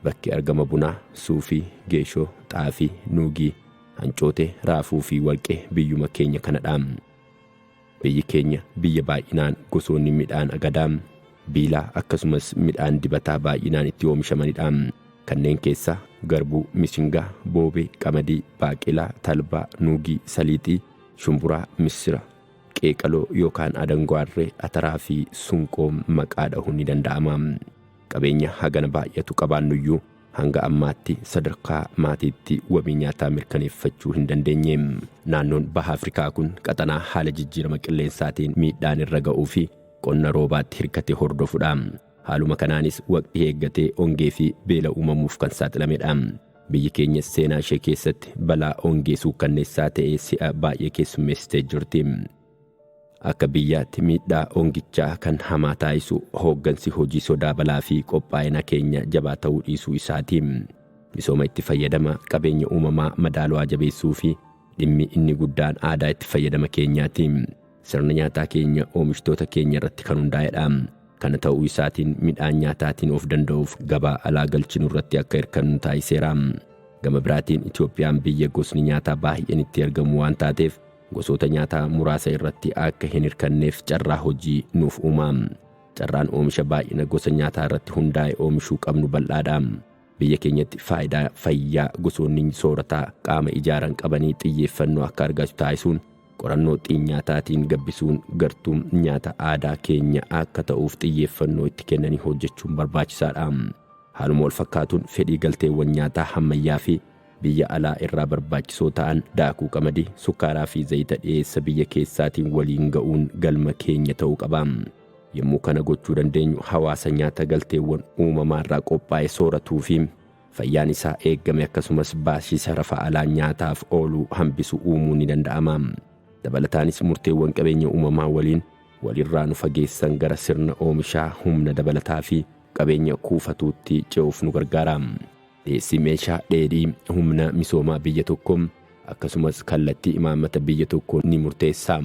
Bakki argama bunaa, suufii, geeshoo, xaafii, nuugii, hancootee, raafuu fi warqee biyyuma keenya kanadha. Biyyi keenya biyya baay'inaan gosoonni midhaan agadaa, biilaa akkasumas midhaan dibataa baay'inaan itti oomishamanidha. Kanneen keessaa garbuu, mishingaa, boobee, qamadii, baaqelaa, talbaa, nuugii, saliixii, shumburaa, missira, qeeqaloo yookaan adangoarree, ataraa fi sunqoo maqaa dhahuun ni danda'ama. Qabeenya hagana baay'atu qabaannuyyuu hanga ammaatti sadarkaa maatiitti wabii nyaataa mirkaneeffachuu hin dandeenye. Naannoon Baha Afrikaa kun qaxanaa haala jijjiirama qilleensaatiin miidhaan irra ga'uu fi qonna roobaatti hirkate hordofudha. Haaluma kanaanis waqtii eeggatee ongee fi beela uumamuuf kan saaxilamedha. Biyyi keenya seenaa ishee keessatti balaa ongee suukkanneessaa ta'e si'a baay'ee keessummeessitee jirti. Akka biyyaatti miidhaa ongichaa kan hamaa taasisu hooggansi hojii sodaa balaa fi qophaa'ina keenya jabaa ta'uu dhiisuu isaati. Misooma itti fayyadama qabeenya uumamaa madaalawaa jabeessuu fi dhimmi inni guddaan aadaa itti fayyadama keenyaati. Sirna nyaataa keenya oomishtoota keenya irratti kan hundaa'edha. Kana ta'uu isaatiin midhaan nyaataatiin of danda'uuf gabaa alaa galchinu irratti akka hirkannu taasiseera. Gama biraatiin Itoophiyaan biyya gosni nyaataa baay'een itti argamu waan taateef gosoota nyaataa muraasa irratti akka hin hirkanneef carraa hojii nuuf uuma. Carraan oomisha baay'ina gosa nyaataa irratti hundaa'e oomishuu qabnu bal'aadha. Biyya keenyatti faayidaa fayyaa gosoonni soorataa qaama ijaaran qabanii xiyyeeffannoo akka argatu taasisuun qorannoo xiinyaataatiin gabbisuun gartuu nyaata aadaa keenya akka ta'uuf xiyyeeffannoo itti kennanii hojjechuun barbaachisaadha. Haaluma wal fakkaatuun fedhii galteewwan nyaataa hammayyaa fi biyya alaa irraa barbaachisoo ta'an daakuu qamadii, sukkaaraa fi zayita dhiyeessa biyya keessaatiin waliin ga'uun galma keenya ta'uu qaba. Yommuu kana gochuu dandeenyu hawaasa nyaata galteewwan uumamaa irraa qophaa'e sooratuu fi fayyaan isaa eegame akkasumas baasii sharafa alaa nyaataaf oolu hambisu uumuun ni danda'ama. Dabalataanis murteewwan qabeenya uumamaa waliin walirraa nu fageessan gara sirna oomishaa humna dabalataa fi qabeenya kuufatuutti ce'uuf nu gargaara. Dhiyeessii meeshaa dheedhii humna misoomaa biyya tokkoo akkasumas kallattii imaammata biyya tokkoo ni murteessa.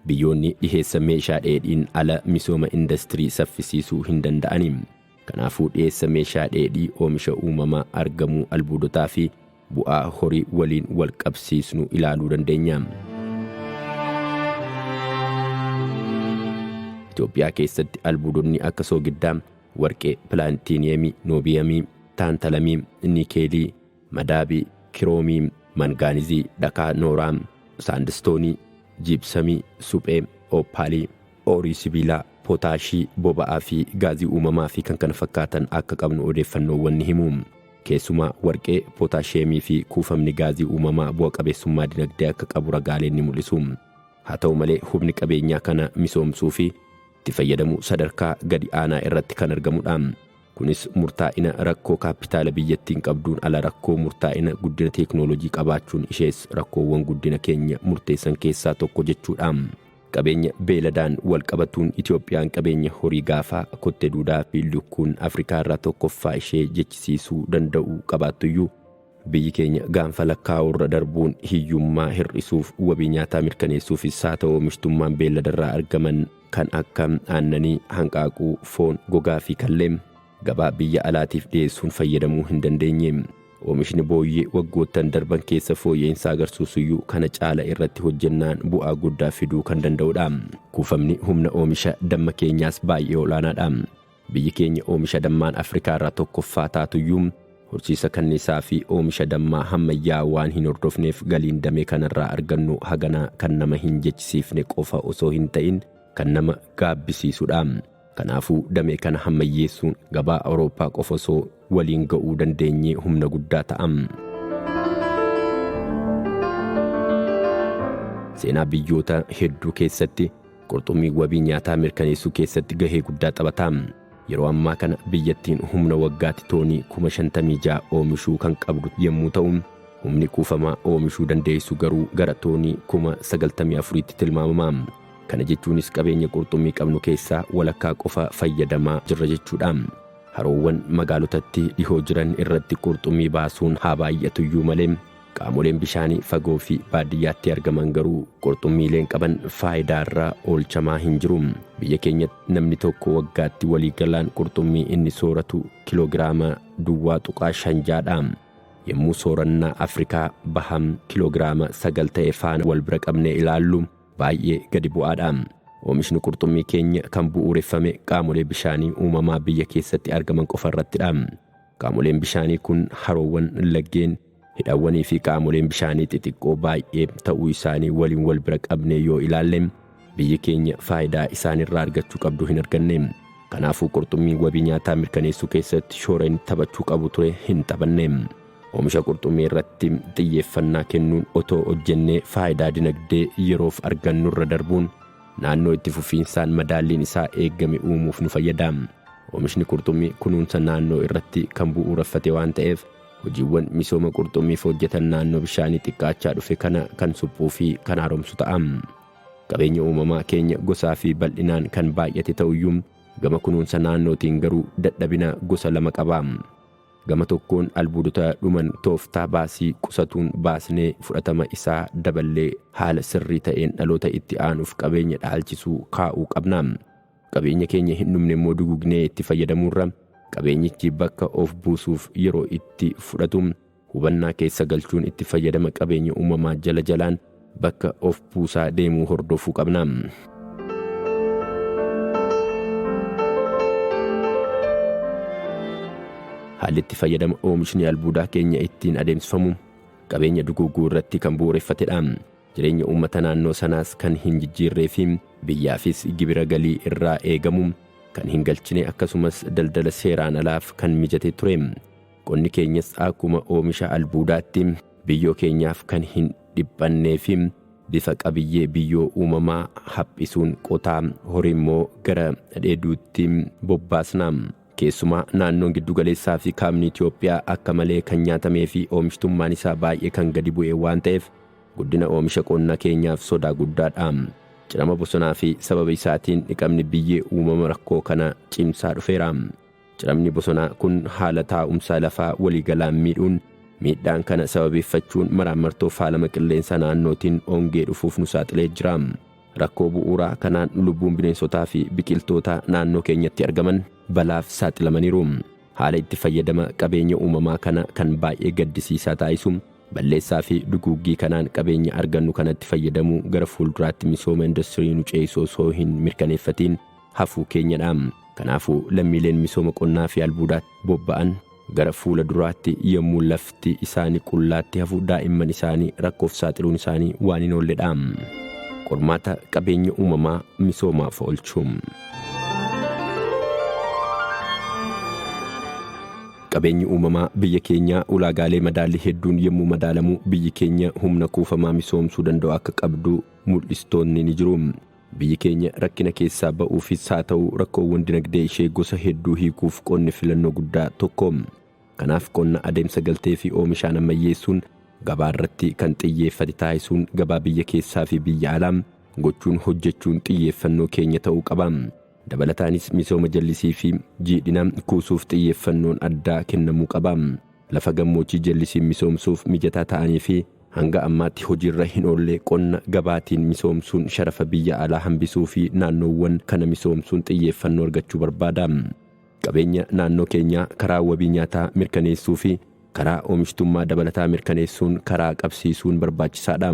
Biyyoonni dhiheessa meeshaa dheedhiin ala misooma indastirii saffisiisuu hin danda'ani. Kanaafuu dhiyeessa meeshaa dheedhii oomisha uumamaa argamuu albuudotaa fi bu'aa horii waliin wal qabsiisnu ilaaluu dandeenya. Itoophiyaa keessatti albuudonni akka soogiddaa, warqee, pilaatiiniyemii, noobiyamii, taantalamii, nikeelii, madaabii, kiroomii, mangaanizii, dhakaa nooraa, saandistoonii, jiibsamii, suphee, ooppaalii, oorii sibiilaa, pootaashii, boba'aa fi gaazii uumamaa fi kan kana fakkaatan akka qabnu odeeffannoowwan ni himu. Keessumaa warqee, pootaashiyeemii fi kuufamni gaazii uumamaa bu'a qabeessummaa dinagdee akka qabu ragaaleen ni mul'isu. Haa ta'u malee humni qabeenyaa kana misoomsuu fi itti fayyadamuu sadarkaa gadi aanaa irratti kan argamudha. Kunis murtaa'ina rakkoo kaappitaala biyyattiin qabduun ala rakkoo murtaa'ina guddina teeknooloojii qabaachuun ishees rakkoowwan guddina keenya murteessan keessaa tokko jechuudha. Qabeenya beeladaan wal qabatuun Itoophiyaan qabeenya horii gaafaa, kotte duudaa fi lukkuun Afrikaa irraa tokkoffaa ishee jechisiisuu danda'u qabaattuyyuu Biyyi keenya gaanfa lakkaa'uurra darbuun hiyyummaa hir'isuuf wabii nyaataa mirkaneessuufis haa ta'u oomishtummaan beelladarraa argaman kan akka aannanii, hanqaaquu, foon, gogaa fi kallee gabaa biyya alaatiif dhiyeessuun fayyadamuu hin dandeenye. Oomishni booyyee waggoottan darban keessa fooyya'insa agarsiisuyyuu kana caala irratti hojjennaan bu'aa guddaa fiduu kan danda'udha. Kuufamni humna oomisha damma keenyaas baay'ee olaanaadha. Biyyi keenya oomisha dammaan Afrikaa irraa tokkoffaa taatuyyuu horsiisa kanniisaa fi oomisha dammaa hammayyaa waan hin hordofneef galiin damee kanarraa argannu hagana kan nama hin jechisiifne qofa osoo hin ta'in kan nama gaabbisiisudha. Kanaafuu damee kana hammayyeessuun gabaa Awurooppaa qofa osoo waliin ga'uu dandeenyee humna guddaa ta'a. Seenaa biyyoota hedduu keessatti qurxummii wabii nyaataa mirkaneessuu keessatti gahee guddaa taphata. Yeroo ammaa kana biyyattiin humna waggaatti toonii 56,000 oomishuu kan qabdu yommuu ta'u, humni kuufamaa oomishuu dandeessu garuu gara toonii 94,000tti tilmaamama. Kana jechuunis qabeenya qurxummii qabnu keessaa walakkaa qofa fayyadamaa jirra jechuudha. Haroowwan magaalotatti dhihoo jiran irratti qurxummii baasuun haa baay'atuyyuu malee qaamoleen bishaanii fagoo fi baadiyyaatti argaman garuu qurxummiileen qaban faayidaarra oolchamaa hin jiru. Biyya keenyatti namni tokko waggaatti waliigalaan qurxummii inni sooratu kiloogiraama 0.56dha. Yommuu soorannaa Afrikaa baham kiloogiraama 9 ta'e faana wal bira qabnee ilaallu baay'ee gadi bu'aadha. Oomishni qurxummii keenya kan bu'uureffame qaamolee bishaanii uumamaa biyya keessatti argaman qofa irrattidha. Qaamoleen bishaanii kun haroowwan, laggeen, hidhawwanii fi qaamoleen bishaanii xixiqqoo baay'ee ta'uu isaanii waliin wal bira qabnee yoo ilaalle biyyi keenya faayidaa isaanirraa argachuu qabdu hin arganne. Kanaafuu qurxummiin wabii nyaataa mirkaneessuu keessatti shoora inni taphachuu qabu ture hin taphanne. Oomisha qurxummii irratti xiyyeeffannaa kennuun otoo hojjennee faayidaa dinagdee yeroof argannurra darbuun naannoo itti fufiinsaan madaalliin isaa eegame uumuuf nu fayyada. Oomishni qurxummii kunuunsa naannoo irratti kan bu'uureffate waan ta'eef hojiiwwan misooma qurxummiif hojjetan naannoo bishaanii xiqqaachaa dhufe kana kan suphuu fi kan haaromsu ta'a. Qabeenya uumamaa keenya gosaa fi bal'inaan kan baay'ate ta'uyyuu gama kunuunsa naannootiin garuu dadhabina gosa lama qaba. Gama tokkoon albuudota dhuman tooftaa baasii qusatuun baasnee fudhatama isaa daballee haala sirrii ta'een dhaloota itti aanuuf qabeenya dhaalchisuu kaa'uu qabna. Qabeenya keenya hin dhumne immoo dugugnee itti fayyadamuurra qabeenyichi bakka of buusuuf yeroo itti fudhatu hubannaa keessa galchuun itti fayyadama qabeenya uumamaa jala jalaan bakka of buusaa deemuu hordofuu qabna. Haalli itti fayyadama oomishni albuudaa keenya ittiin adeemsifamu qabeenya duguuguu irratti kan bu'uureffatedha. Jireenya uummata naannoo sanaas kan hin jijjiirree fi biyyaafis gibira galii irraa eegamu kan hin galchine akkasumas daldala seeraan alaaf kan mijate ture. Qonni keenyas akkuma oomisha albuudaatti biyyoo keenyaaf kan hin dhiphannee fi bifa qabiyyee biyyoo uumamaa haphisuun qotaa horii immoo gara dheeduutti bobbaasna. Keessumaa naannoon giddugaleessaa fi kaabni Itoophiyaa akka malee kan nyaatamee fi oomishtummaan isaa baay'ee kan gadi bu'e waan ta'eef guddina oomisha qonnaa keenyaaf sodaa guddaadha. Cirama bosonaa fi sababa isaatiin dhiqamni biyyee uumama rakkoo kana cimsaa dhufeera. Ciramni bosonaa kun haala taa'umsa lafaa waliigalaan miidhuun miidhaan kana sababeeffachuun maraammartoo faalama qilleensa naannootiin ongee dhufuuf nu saaxilee jira. Rakkoo bu'uuraa kanaan lubbuun bineensotaa fi biqiltoota naannoo keenyatti argaman balaaf saaxilamaniiru. Haala itti fayyadama qabeenya uumamaa kana kan baay'ee gaddisiisaa taasisu balleessaa fi duguuggii kanaan qabeenya argannu kanatti fayyadamuu gara fuulduraatti misooma industirii nu ceesisuu osoo hin mirkaneeffatiin hafuu keenyadha. Kanaafuu lammiileen misooma qonnaa fi albuudaatti bobba'an gara fuula duraatti yommuu lafti isaanii qullaatti hafu daa'imman isaanii rakkoof saaxiluun isaanii waan hin oolledha. Qormaata qabeenya uumamaa misoomaaf oolchuu. Qabeenyi uumamaa biyya keenyaa ulaagaalee madaallii hedduun yommuu madaalamu biyyi keenya humna kuufamaa misoomsuu danda'u akka qabdu mul'istoonni ni jiru. Biyyi keenya rakkina keessaa ba'uufis haa ta'u rakkoowwan dinagdee ishee gosa hedduu hiikuuf qonni filannoo guddaa tokko. Kanaaf qonna adeemsa galtee fi oomishaan ammayyeessuun gabaa irratti kan xiyyeeffate taasisuun gabaa biyya keessaa fi biyya alaa gochuun hojjechuun xiyyeeffannoo keenya ta'uu qaba. Dabalataanis misooma jallisii fi jiidhina kuusuuf xiyyeeffannoon addaa kennamuu qaba. Lafa gammoojjii jallisiin misoomsuuf mijataa ta'anii fi hanga ammaatti hojiirra hin oolle qonna gabaatiin misoomsuun sharafa biyya alaa hambisuu fi naannoowwan kana misoomsuun xiyyeeffannoo argachuu barbaada. Qabeenya naannoo keenyaa karaa wabii nyaataa mirkaneessuu fi karaa oomishtummaa dabalataa mirkaneessuun karaa qabsiisuun barbaachisaadha.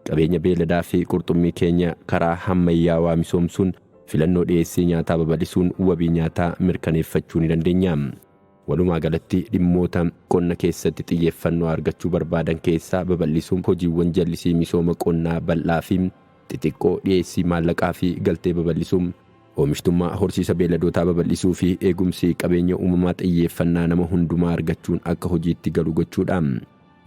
Qabeenya beeladaa fi qurxummii keenya karaa hammayyaawaa misoomsuun filannoo dhiyeessii nyaataa babal'isuun wabii nyaataa mirkaneeffachuu ni dandeenya. Walumaa galatti dhimmoota qonna keessatti xiyyeeffannoo argachuu barbaadan keessaa babal'isuun hojiiwwan jallisii misooma qonnaa bal'aa fi xixiqqoo dhiyeessii maallaqaa fi galtee babal'isuun oomishtummaa horsiisa beelladootaa babal'isuu fi eegumsi qabeenya uumamaa xiyyeeffannaa nama hundumaa argachuun akka hojiitti galu gochuudha.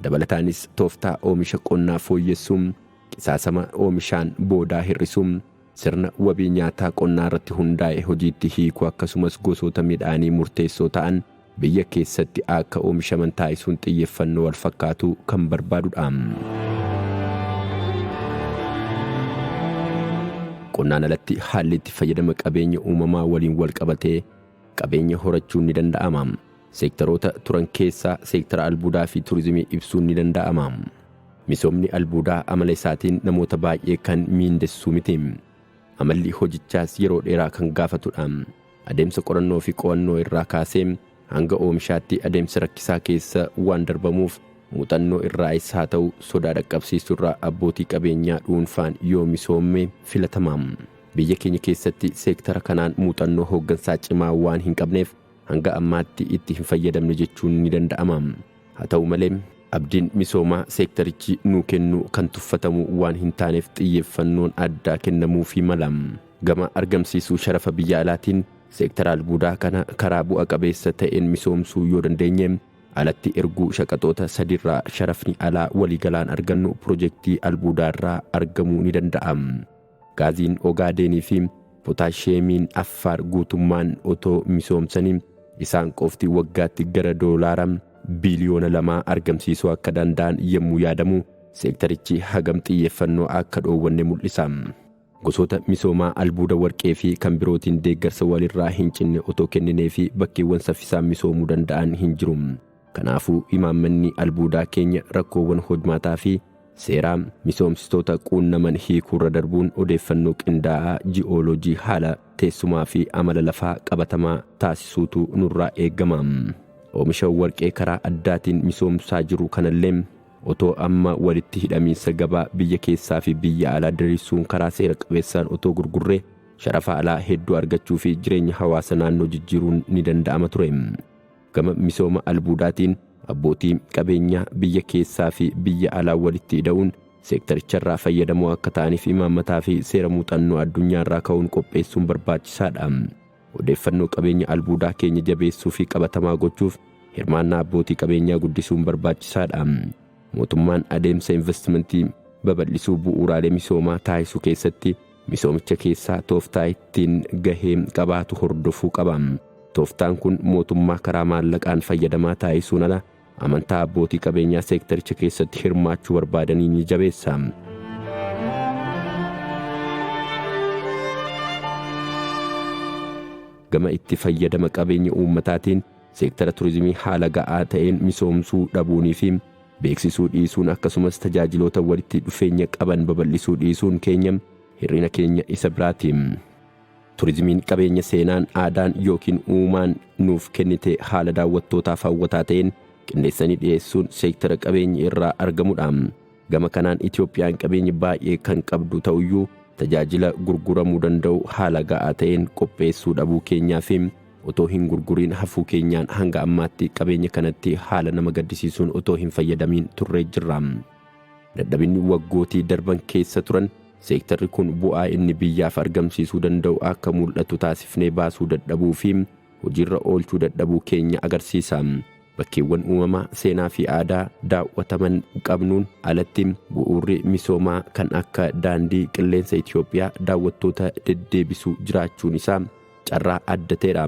Dabalataanis tooftaa oomisha qonnaa fooyyessuun qisaasama oomishaan boodaa hir'isuun sirna wabii nyaataa qonnaa irratti hundaa'e hojiitti hiikuu akkasumas gosoota midhaanii murteessoo ta'an biyya keessatti akka oomishaman taasisuun xiyyeeffannoo wal fakkaatu kan barbaadudha. Qonnaan alatti haalli itti fayyadama qabeenya uumamaa waliin wal qabatee qabeenya horachuun ni danda'ama. Seektaroota turan keessaa seektara albuudaa fi turizimii ibsuun ni danda'ama. Misoomni albuudaa amala isaatiin namoota baay'ee kan miindessuu miti. Amalli hojichaas yeroo dheeraa kan gaafatudha. Adeemsa qorannoo fi qo'annoo irraa kaasee hanga oomishaatti adeemsa rakkisaa keessa waan darbamuuf muuxannoo irraayis haa ta'u sodaa dhaqqabsiisuu irraa abbootii qabeenyaa dhuunfaan yoo misoome filatama. Biyya keenya keessatti seektara kanaan muuxannoo hooggansaa cimaa waan hin qabneef hanga ammaatti itti hin fayyadamne jechuun ni danda'ama. Haa ta'u malee abdiin misoomaa seektarichi nuu kennu kan tuffatamu waan hin taaneef xiyyeeffannoon addaa kennamuufii mala. Gama argamsiisuu sharafa biyya alaatiin seektara albuudaa kana karaa bu'a qabeessa ta'een misoomsuu yoo dandeenye alatti erguu shaqaxoota sadiirraa sharafni alaa waliigalaan argannu pirojektii albuudaarraa argamuu ni danda'a. Gaaziin Ogaadeenii fi pootaasheemiin Affaar guutummaan otoo misoomsanii isaan qofti waggaatti gara doolaara biliyoona 2 argamsiisuu akka danda'an yommuu yaadamu seektarichi hagam xiyyeeffannoo akka dhoowwanne mul'isa. Gosoota misoomaa albuuda warqee fi kan birootiin deeggarsa walirraa hin cinne otoo kenninee fi bakkeewwan saffisaan misoomuu danda'an hin jiru. Kanaafuu imaammanni albuudaa keenya rakkoowwan hojmaataa fi seeraa misoomsitoota quunnaman hiikuurra darbuun odeeffannoo qindaa'aa ji'ooloojii haala teessumaa fi amala lafaa qabatamaa taasisuutu nurraa eegama. Oomisha warqee karaa addaatiin misoomsaa jiru kanallee otoo amma walitti hidhamiinsa gabaa biyya keessaa fi biyya alaa diriirsuun karaa seera qabeessaan otoo gurgurree sharafa alaa hedduu argachuu fi jireenya hawaasa naannoo jijjiiruun ni danda'ama ture. Gama misooma albuudaatiin abbootii qabeenyaa biyya keessaa fi biyya alaa walitti hidha'uun seektaricharraa fayyadamoo akka ta'aniif imaammataa fi seera muuxannoo addunyaarraa ka'uun qopheessuun barbaachisaadha. Odeeffannoo qabeenya albuudaa keenya jabeessuu fi qabatamaa gochuuf hirmaannaa abbootii qabeenyaa guddisuun barbaachisaadha. Mootummaan adeemsa investimentii babal'isuu bu'uuraalee misoomaa taasisuu keessatti misoomicha keessaa tooftaa ittiin gahee qabaatu hordofuu qaba. Tooftaan kun mootummaa karaa maallaqaan fayyadamaa taasisuun ala amantaa abbootii qabeenyaa seektaricha keessatti hirmaachuu barbaadanii ni jabeessa. Gama itti fayyadama qabeenya uummataatiin seektara turizimii haala ga'aa ta'een misoomsuu dhabuunii fi beeksisuu dhiisuun akkasumas tajaajiloota walitti dhufeenya qaban babal'isuu dhiisuun keenya hir'ina keenya isa biraati. Turizimiin qabeenya seenaan aadaan yookiin uumaan nuuf kennite haala daawwattootaaf hawwataa ta'een qindeessanii dhiyeessuun seektara qabeenya irraa argamudha. Gama kanaan Itoophiyaan qabeenya baay'ee kan qabdu ta'uyyuu tajaajila gurguramuu danda'u haala ga'aa ta'een qopheessuu dhabuu keenyaa fi otoo hin gurguriin hafuu keenyaan hanga ammaatti qabeenya kanatti haala nama gaddisiisuun otoo hin fayyadamiin turree jirra. Dadhabinni waggootii darban keessa turan seektarri kun bu'aa inni biyyaaf argamsiisuu danda'u akka mul'atu taasifnee baasuu dadhabuu fi hojiirra oolchuu dadhabuu keenya agarsiisa. Bakkeewwan uumamaa seenaa fi aadaa daawwataman qabnuun alatti bu'uurri misoomaa kan akka daandii qilleensa Itoophiyaa daawwattoota deddeebisuu jiraachuun isaa carraa adda ta'edha.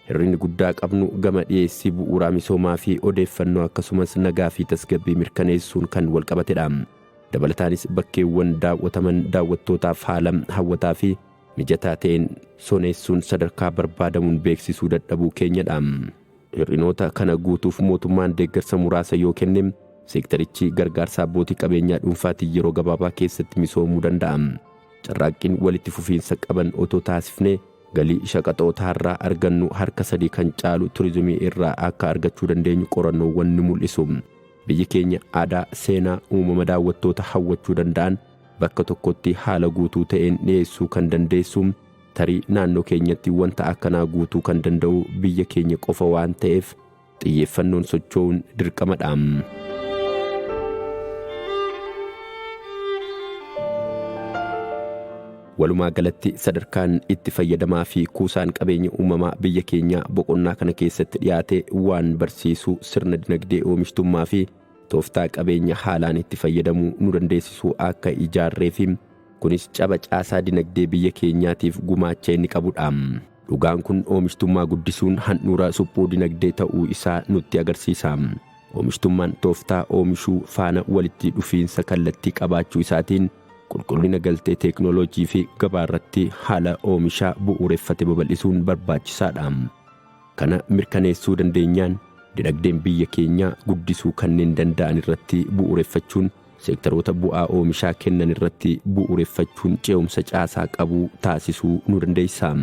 Hir'inni guddaa qabnu gama dhiyeessii bu'uuraa misoomaa fi odeeffannoo akkasumas nagaa fi tasgabbii mirkaneessuun kan walqabatedha. Dabalataanis bakkeewwan daawwataman daawwattootaaf haala hawwataa fi mijataa ta'een soneessuun sadarkaa barbaadamuun beeksisuu dadhabuu keenyadha. Hir'inoota kana guutuuf mootummaan deeggarsa muraasa yoo kenne seektarichi gargaarsa abbootii qabeenyaa dhuunfaatiin yeroo gabaabaa keessatti misoomuu danda'a. Carraaqqiin walitti fufiinsa qaban otoo taasifnee galii shaqaxootaarraa argannu harka sadii kan caalu turizimii irraa akka argachuu dandeenyu qorannoowwan ni mul'isu. Biyyi keenya aadaa, seenaa, uumama daawwattoota hawwachuu danda'an bakka tokkotti haala guutuu ta'een dhiyeessuu kan dandeessu tarii naannoo keenyatti wanta akkanaa guutuu kan danda'u biyya keenya qofa waan ta'eef xiyyeeffannoon socho'uun dirqamadha. Walumaa galatti sadarkaan itti fayyadamaa fi kuusaan qabeenya uumamaa biyya keenyaa boqonnaa kana keessatti dhiyaate waan barsiisu sirna dinagdee oomishtummaa fi tooftaa qabeenya haalaan itti fayyadamuu nu dandeessisu akka ijaarree fi kunis caba caasaa dinagdee biyya keenyaatiif gumaacha inni qabudha. Dhugaan kun oomishtummaa guddisuun handhuura suphuu dinagdee ta'uu isaa nutti agarsiisa. Oomishtummaan tooftaa oomishuu faana walitti dhufiinsa kallattii qabaachuu isaatiin qulqullina galtee teeknooloojii fi gabaa irratti haala oomishaa bu'uureffate babal'isuun barbaachisaadha. Kana mirkaneessuu dandeenyaan dinagdeen biyya keenyaa guddisuu kanneen danda'an irratti bu'uureffachuun seektaroota bu'aa oomishaa kennan irratti bu'uureffachuun ce'umsa caasaa qabu taasisuu nu dandeessa.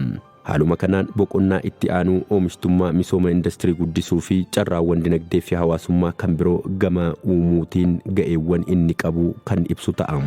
Haaluma kanaan boqonnaa itti aanuu oomishtummaa misooma industirii guddisuu fi carraawwan dinagdee fi hawaasummaa kan biroo gama uumuutiin ga'eewwan inni qabu kan ibsu ta'a.